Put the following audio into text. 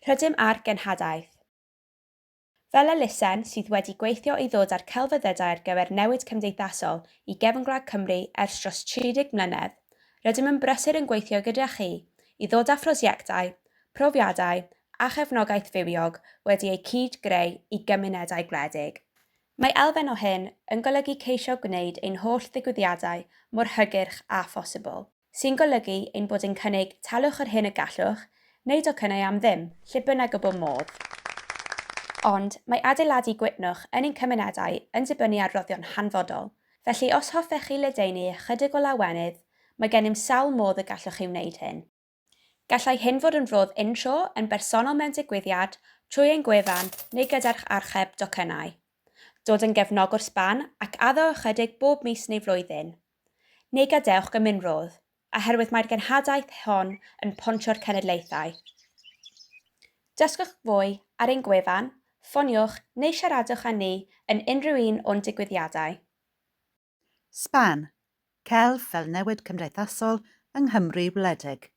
Rydym ar genhadaeth. Fel elusen sydd wedi gweithio i ddod â'r celfyddydau ar gyfer newid cymdeithasol i gefn gwlad Cymru ers dros 30 mlynedd, rydym yn brysur yn gweithio gyda chi i ddod â phrosiectau, profiadau a chefnogaeth fywiog wedi eu cyd-greu i gymunedau gwledig. Mae elfen o hyn yn golygu ceisio gwneud ein holl ddigwyddiadau mor hygyrch â phosibl. Sy'n golygu ein bod yn cynnig talwch yr hyn y gallwch, neu docynnau am ddim, lle bynnag y bo modd. Ond, mae adeiladu gwytnwch yn ein cymunedau yn dibynnu ar roddion hanfodol, felly os hoffech chi ledaenu ychydig o lawenydd, mae gennym sawl modd y gallwch chi wneud hyn. Gallai hyn fod yn rodd untro, yn bersonol mewn digwyddiad, trwy ein gwefan, neu gyda'r archeb docynnau. Dod yn gefnogwr sban ac addo ychydig bob mis neu flwyddyn. Neu gadewch gymunrodd, oherwydd mae'r genhadaeth hon yn pontio'r cenedlaethau. Dysgwch fwy ar ein gwefan, ffoniwch neu siaradwch â ni yn unrhyw un o'n digwyddiadau. Span, Celf fel newid cymdeithasol yng Nghymru wledig.